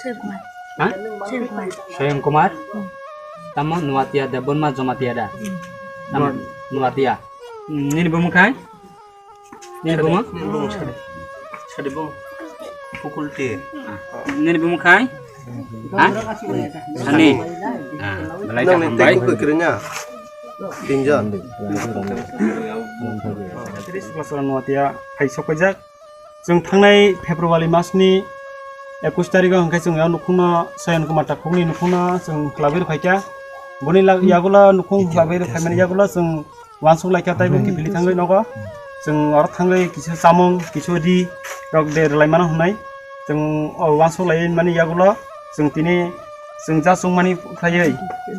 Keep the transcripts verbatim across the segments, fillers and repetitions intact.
Sir Kumar. Ha? Sir Kumar. Swayam Kumar. Hmm. Tamo Nuatia Debbarma Jamatia da? Hmm. Tamo Nuatia. Hmm, nini bumung khai? Nini bumung? Nini bumung sadi. Sadi bumung. Pukul ti. Nini bumung khai? Ha? Sani. Ah, belai ka hambai. Tinjon. Masala Nuatia hai sokpajak. Chwng thangnai February masni ekus tarikgo hwnkhe chwng o nukhungno Sayan Kumar Takhukni nukhungno chwng khlabwi rwkhaikha. Boni la-, yagulo nukhung khlabwi rwkhaimani yagulo chwng uansuk laikha taibo kiphilwi thangwi nogo. Chwng oro thangwi kisa chamung, kisa ri rok de rwlaimano hwnwi chwng o uansuk laimani yagulo chwng tini chwng ja chwngmani khlaiwi,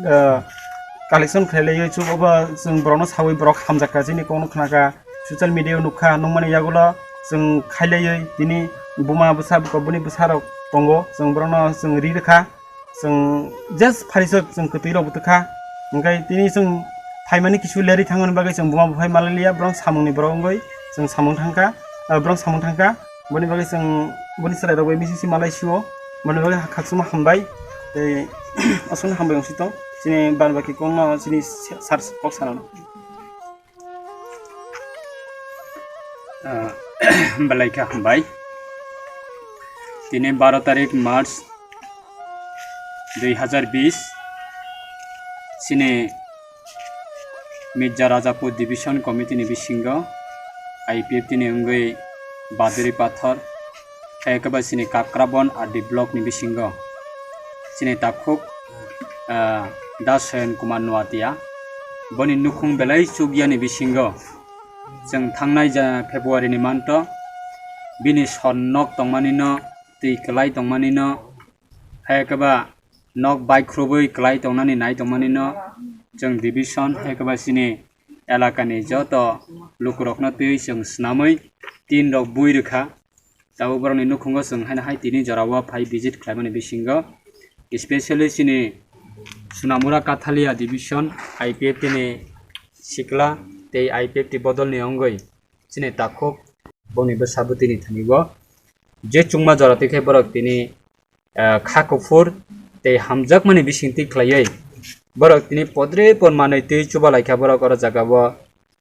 eh, collection khlai laiwi chwng obo chwng borokno sawi borok hamjakha chini kokno khnakha. Social media o nukha, nukmani yagulo chwng khailaiwi tini buma bwsa buko bini bwsarok tongo, chwng borokno chwng ri rwkha, chwng just pharisok chwng kwtwirok bwtwkha, hwnkhe tini chwng phaimani kisu lerwi thangmani bagwi chwng buma buphai malai liya, borok samungni borok wngwi chwng samung thangkha, ah, borok samung thangkha, boni bagwi chwng boni chwrairok bai misi si malai sio, boni bagwi khakchangma hambai tei aswkno hambai wngsi tong chini bad baki kokno chini sir kok sanano. Ah, belai khe hambai. Tini baro tarik March dui hazar bis, chini Mirza Rajapur Division Committee ni bisingo I P F T ni wngwi Baduri Pathor, khe khe ba chini Kakrabon R D block ni bisingo chini takhuk, ah, Da Sayan Kumar Nuatia, boni nukhung belai chukya ni bisingo chwng thangnai ja February ni manto bini son nok tongmani no, twi kwlai tongmani no, hai khe ba nok bai khrubwi kwlai tongnani nai tongmani no chwng division hai khe ba chini elakani joto lukurokno twiwi chwng swnamwi tin rok bui rwkha. Tabuk borokni nukhungo chwng haino hai tini jorao phai visit khlaimani bisingo, specially chini Sunamura Kathalia Division I P F T ni sikla tei I P F T bodolni wngwi chini takhuk boni bwsa bwtwini thani o je chwngma jora twi khe borok tini, ah, kha kuphur tei hamjakmani bisingtwi khlaiwi borok tini podre por manwi twi chuba laikha borok oro jagao.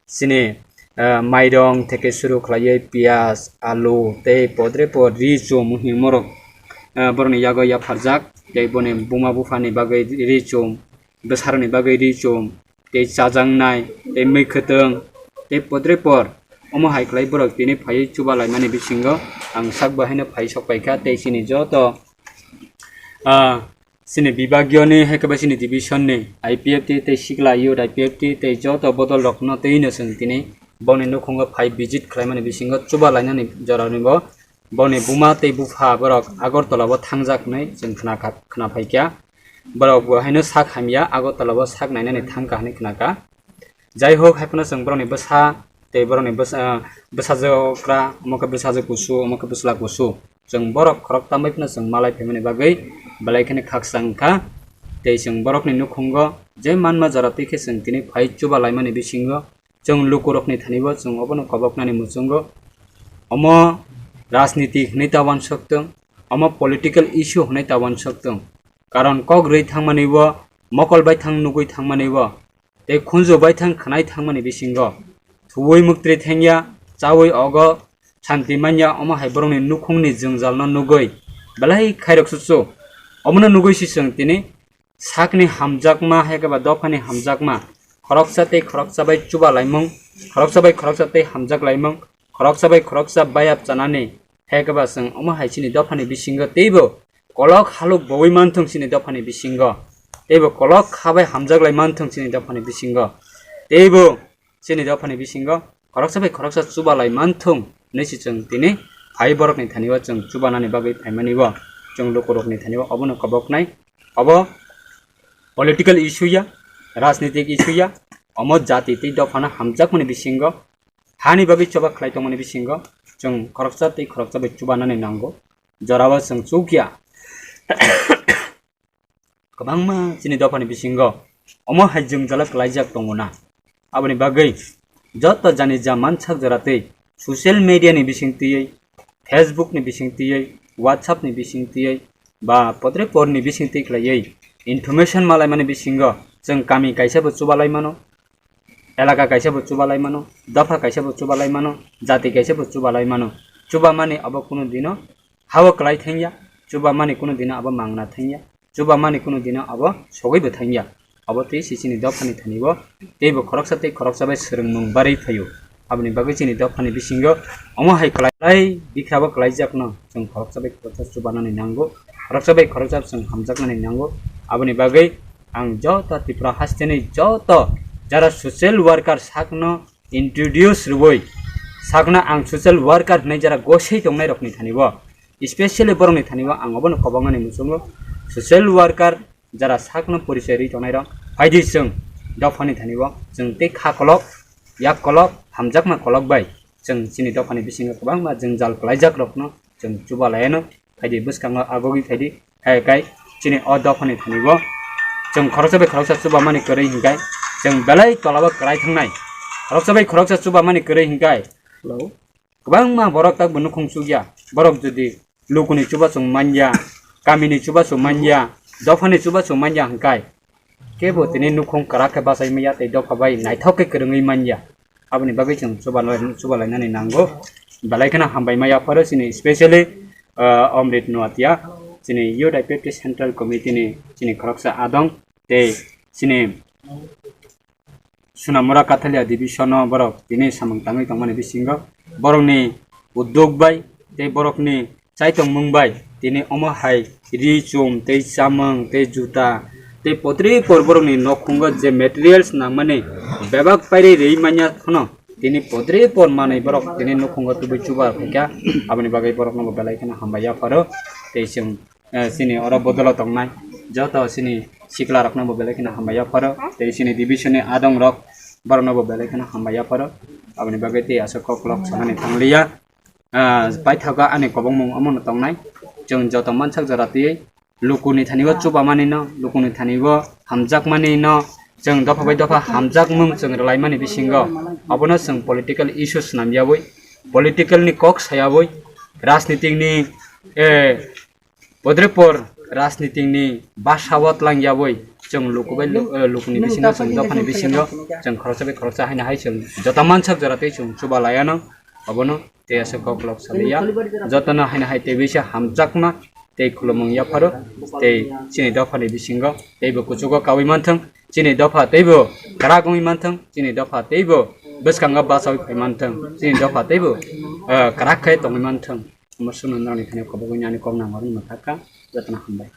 Chini, ah, mairong theke suru khlaiwi piyaj, alu tei podre por ri chum hwnwi morok, ah, borokni yago yapharjak tei boni buma buphani bagwi ri chum, bwsarokni bagwi ri chum tei chajaknai tei mwkhwtwng tei podre por omo hai khlai borok tini phaiwi chuba laimani bisingo ang sak bai haino phai sok paikha tei chini joto, ah, chini bibagiyoni hai khe ba chini division ni I P F T tei sikla youth I P F T tei joto bodol rokno twi no chwng tini boni nukhungo phai visit khlaimani bisingo chuba lainani jorani bo boni buma tei bupha borok Agartala o thangjak hinwi chwng khna kha, khna phaikha. Borok bo haino sak hamya Agartala o sak nainani thangkha hinwi khna kha. Jai hok, hai phano chwng borokni bwsa tei borokni bwsa, bwsajwk okra, omo khe bwsajwk kusu, omo khe bwsla kusu. Chwng borok khoroktham bai phano chwng malai phaimani bagwi belai kheno khakchang kha. Tei chwng borokni nukhungo je manma jora twi khe chwng tini phai chuba laimani bisingo chwng lukurokni thani bo chwng obono koboknani muchungo. Omo rajniti hwnwi ta uansuk tong, omo political issue hwnwi ta uansuk tong. Karon kok rwi thangmani bo, mokol bai thang nugwi thangmani bo, tei khunju baithang khwnai thangmani bisingo thuwi muktri thengya, chawi ogo santi manya, omo hai borokni nukhungni jwngjalno nugwi belai khairok susu. Omono nugwi si chwng tini sakni hamjakma hai khe ba dophani hamjakma khoroksa tei khoroksa bai chuba laimung, khoroksa bai khoroksa tei hamjak laimung, khoroksa bai khoroksa bayap chanani hai khe ba chwng omo hai chini dophani bisingo teibo kolok halok bowi manthung chini dophani bisingo, teibo kolok kha bai hamjak lai manthung chini dophani bisingo, teibo chini dophani bisingo khoroksa bai khoroksa chuba lai manthung hinwi se chwng tini phai borokni thani o chwng chubanani bagwi phaimani o chwng lukurokni thani o obono koboknai. Obo political issue ya, rajnitik issue ya, omo jati tei dophano hamjakmani bisingo, hani bagwi choba khlai tongmani bisingo chwng khoroksa tei khoroksa bai chubanani nango. Jorao chwng chukya kwbangma chini dophani bisingo omo hai jwngjala kwlaijak tongo na. Aboni bagwi joto jani ja mansak jora tei social media ni bising twiwi, Facebook ni bising twiwi, WhatsApp ni bising twiwi, ba podre porni bising twi khlaiwi information malaimani bisingo chwng kami kaisa bo chubalai mano, elaka kaisa bo chubalai mano, dopha kaisa bo chubalai mano, jati kaisa bo chubalai mano. Chubamani abo kunu dino hao kwlai thangya, chubamani kunu dino abo mangna thangya, chubamani kunu dino abo sogwi bo thangya. Abo twi se chini dophani thani bo teibo khoroksa tei khoroksa bai swrwngmung barwi phaio. Aboni bagwi chini dophani bisingo omo hai kwlai, kwlai bikha bo kwlaijakno chwng khoroksa bai khoroksa chubanani nango, khoroksa bai khoroksa chwng hamjaknani nango. Aboni bagwi ang joto Tripura hasteni joto jara social worker sakno introduce rwui sakno ang social worker hwnwi jara gosei tongnai rokni thani bo, specially borokni thani bo ang obono kobangmani muchungo social worker jara sakno porichoi rwi tongnai rok, phaidi chwng dophani thani bo chwng tei kha kolok, yak kolok, hamjakma kolok bai chwng chini dophani bisingo kwbangma jwngjal kwlaijak rokno chwng chuba laiano. Phaidi bwskango agogwi phaidi, hai kai chini o dophani thani bo chwng khoroksa bai khoroksa chubamani kwrwi hinkai chwng belai tolabo kwlai thangnai, khoroksa bai khoroksa chubamani kwrwi hinkai kwbangma borok takbo nukhung chukya. Borok jodi lukuni chubachu manya, kamini chubachu manya, dophani chubachu manya hwnkhe kebo tini nukhung kwrak khe bachai manya tei dopha bai naithok khe kwrwngwi manya. Aboni bagwi chwng chubalai-, chubalainani nango. Belai kheno hambai ma yapharo chini specially, ah, Omrit Noatia, chini Youth I P F T Central Committee ni chini khoroksa adong tei chini Sunamura Kathalia Division o borok tini samung tangwi tongmani bisingo borokni uddog bai tei borokni chaitongmung bai tini omo hai ri chum tei chamung tei juta tei potri por borokni nokhungo je materials nangmani bebak pairwi rwi manya phano tini potri por manwi borok tini nokhungo tubui chuba phaikha. Aboni bagwi borokno bo belai kheno hambai yapharo tei chwng eh, chini oro bodolo tongnai joto chini sikla rokno bo belai kheno hambai yapharo tei chini division ni adong rok borokno bo belai kheno hambai yapharo. Aboni bagwi tei aswk kok lok sanani thangliya. Ah, paithago ani kobongmung omono tongnai, chwng joto mansak jora twiwi lukuni thani bo chubamani no, lukuni thani bo hamjakmani no chwng dopha bai dopha hamjakmung chwng rwlaimani bisingo obono chwng political issues namyawi, political ni kok sayabwi, rajnitik ni, eh, Podrepor rajnitik ni basa o tlang yawi chwng luku bai lu-, eh, lukuni bisingo chwng dophani bisingo chwng khoroksa bai khoroksa haino hai chwng joto mansak jora tei chwng chuba laiano obono tei aswk kok lok saliya jotono haino hai tei bisa hamjakma tei khulumung yapharo tei chini dophani bisingo teibo kuchugo kawi manthwng chini dopha teibo kwrak wngwi manthwng chini dopha teibo bwskango bachawi phai manthwng chini dopha teibo, eh, kwrak khe tongwi manthwng. Omo swnamnani thani kobogwi ani kok nang hor wngma thaka jotono hambai.